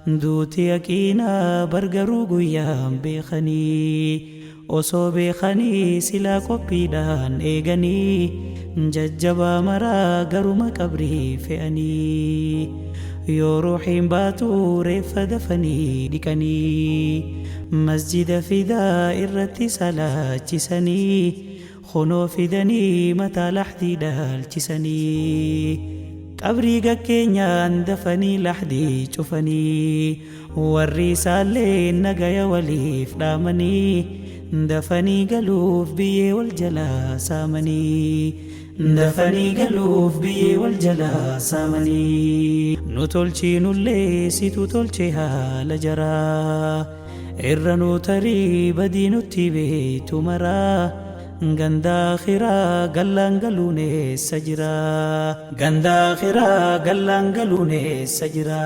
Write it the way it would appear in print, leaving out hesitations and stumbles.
Duuti yaqiinaa bar garuu guyyaan beekanii. Osoo beekanii silaa qophiidhaan eeganii. Jajjabaa maraa garuma qabrii fe'anii. Yoo ruuhiin baatu reeffa dafanii dhiqanii. Masjida fidaa irratti salaachisanii. Kunoo fidanii mataa lahdii dhaalchisanii. Qabrii gakkeenyaan dafanii lahdii cufanii. Warri isaallee nagaya waliif dhaamanii. Dafanii galuuf biyyee wal jalaa saamanii. Dafanii galuuf biyyee wal jalaa saamanii. Nu tolchiinullee situ tolche haala jaraa. Irra nuu tarii badii nutti beeytu maraa. Ganda aakhiraa gallaan galuun eessa jira? Ganda aakhiraa gallaan galuun eessa jira?